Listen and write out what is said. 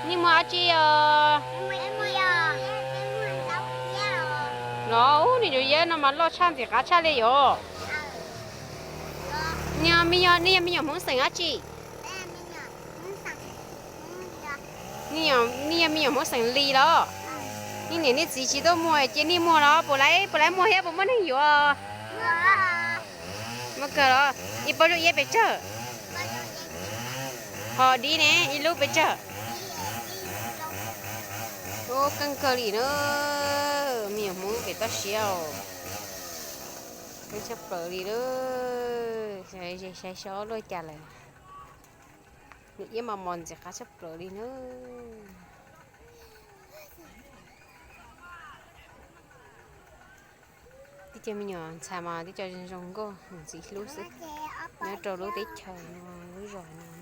Nej muaj dab tsi os? Los ub, nej cov iab no mas loj tshaj ntxim qab tshaj li yom. Nej yog me nyuam Hmoob xeem dab tsi? Nej yog me nyuam Hmoob xeem Lis los? Nej niam nej txiv tsis tuaj muag ces nej muag los puas laib, puas laib muag thiab puas muaj neeg yuav? Muaj kawg los? Ib pob zoo iab pes tsawg? Ho dib ne, ib lub pes tsawg? Ub, keej kawg li na, me nyuam Hmoob pem toj siab os. Keej tshaj plaws li lawm, saib xyov luaj cas lawm. Nws iab mas mos ntxim qab tshaj plaws li na. Tib co me nyuam ntxhais mas tib co zoo zoo nkauj ntxim hlub xwb. Nyob rau lub teb chaws no, lub zos no.